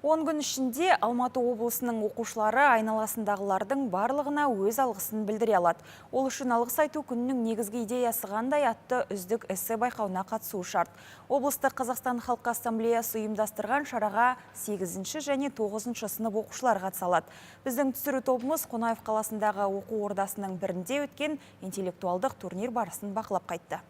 10 күн ішінде Алматы облысының оқушылары айналасындағылардың барлығына өз алғысын білдіре алады. Ол үшін «Алғыс айту күнінің негізгі идеясы қандай?» атты үздік эссе байқауына қатысуы шарт. Облыстық Қазақстан халқы ассамблеясы ұйымдастырған шараға 8 және 9 сынып оқушылары қатыса алады. Біздің түсіру тобымыз Қонаев қаласындағы оқу ордасының бірінде өткен интеллектуалдық турнир барысын бақылап қайтты.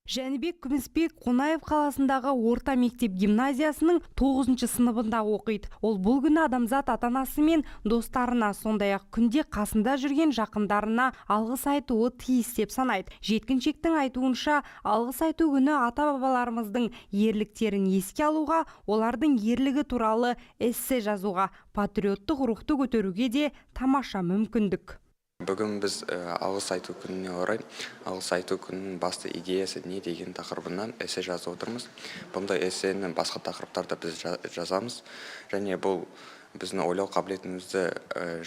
Жәнібек Күмісбек Қонаев қаласындағы орта мектеп гимназиясының 9 сыныбында оқиды. Ол бұл күні адамзат ата-анасы мен достарына, сондай-ақ күнде қасында жүрген жақындарына алғыс айтуы тиіс деп санайды. Жеткіншектің айтуынша, алғыс айту күні ата-бабаларымыздың ерліктерін еске алуға, олардың ерлігі туралы эссе жазуға, патриоттық рухты көтеруге де тамаша мүмкіндік. Бүгін біз алғыс айту күніне орай «Алғыс айту күнінің басты идеясы не?» деген тақырыбынан эссе жазып отырмыз. Бұндай эссені басқа тақырыптарда біз жазамыз және бұл біздің ойлау қабілетімізді,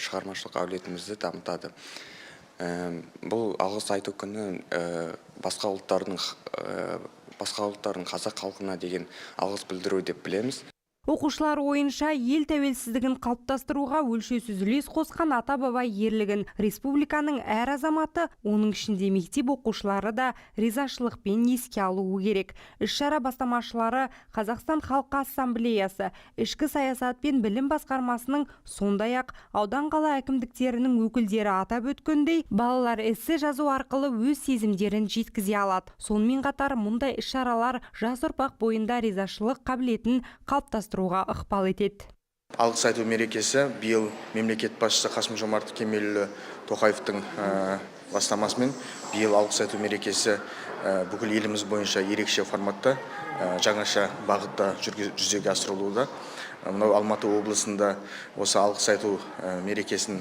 шығармашылық әлеуетімізді дамытады. Бұл алғыс айту күні басқа ұлттардың қазақ халқына деген алғыс білдіру деп білеміз. Оқушылар ойынша, ел тәуелсіздігін қалыптастыруға өлшеусіз үлес қосқан ата-баба ерлігін республиканың әр азаматы, оның ішінде мектеп оқушылары да ризашылықпен еске алуы керек. Іс-шара бастамашылары Қазақстан халқы ассамблеясы, ішкі саясат пен білім басқармасының, сондай-ақ аудан, қала әкімдіктерінің өкілдері атап өткендей, балалар эссе жазу арқылы өз сезімдерін жеткізе алады. Сонымен қатар мұндай іс-шаралар жас ұрпақ бойында ризашылық қабілетін қалыптастыруға ықпал етеді. Алғыс айту мерекесі биыл мемлекет басшысы Қасым Жомарт Кемелұлы Тоқаевтың бастамасымен биыл алғыс айту мерекесі бүкіл еліміз бойынша ерекше форматта, жаңаша бағытта жүзеге асырылуда. Мынау Алматы облысында осы алғыс айту мерекесін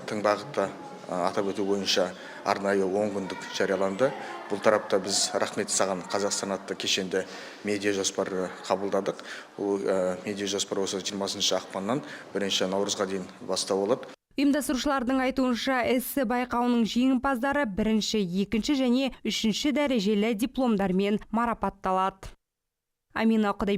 тың бағытта атап өту бойынша арнайы 10 күндік жарияланды. Бұл тарапта біз «Рахмет саған, Қазақстан» атты кешенді медиа жоспар қабылдадық. Бұл медиа жоспар осы 20 ақпаннан 1 наурызға дейін бастау алады. Ұйымдастырушылардың айтуынша, эссе байқауының жеңімпаздары бірінші, екінші және үшінші дәрежелі дипломдармен марапатталады. Амина Құдай.